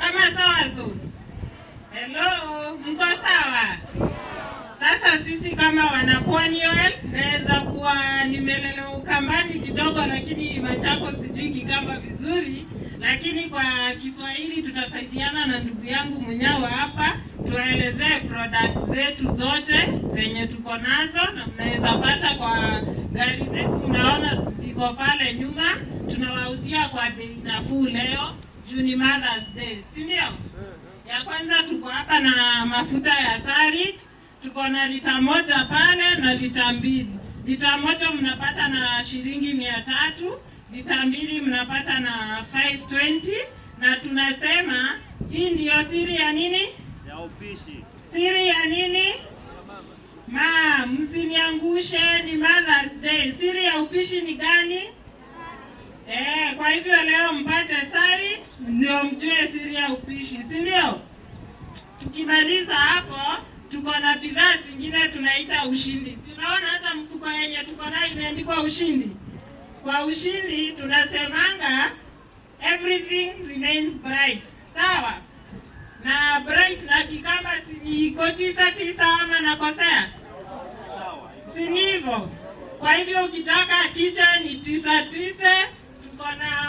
Ama sawa so? Hello, mko sawa? Sasa sisi kama wana Pwani Oil, naweza kuwa nimelelewa Ukambani kidogo, lakini Machakos sijui Kikamba vizuri, lakini kwa Kiswahili tutasaidiana na ndugu yangu Munyawa hapa, tuelezee product zetu zote zenye tuko nazo na mnaweza pata kwa gari zetu, mnaona ziko pale nyuma. Tunawauzia kwa bei nafuu leo juu ni Mother's Day, si ndio? Ya kwanza tuko hapa na mafuta ya Sarit, tuko na lita 1 pale na lita 2. Lita 1 mnapata na shilingi 300, lita 2 mnapata na 520, na tunasema hii ndiyo siri ya nini? Ya upishi. Siri ya nini? Ma, msiniangushe, ni Mother's Day. Siri ya upishi ni gani? Eh, kwa hivyo leo mpate Sarit ndio mjue siri ya upishi, si ndio? Tukimaliza hapo, tuko na bidhaa zingine tunaita Ushindi. Si unaona hata mfuko yenye tuko nayo imeandikwa Ushindi. Kwa Ushindi tunasemanga everything remains bright. Sawa? Na bright na Kikamba si iko tisa tisa ama nakosea? Si ni hivyo? Kwa hivyo ukitaka kitchen ni tisa tisa, tuko na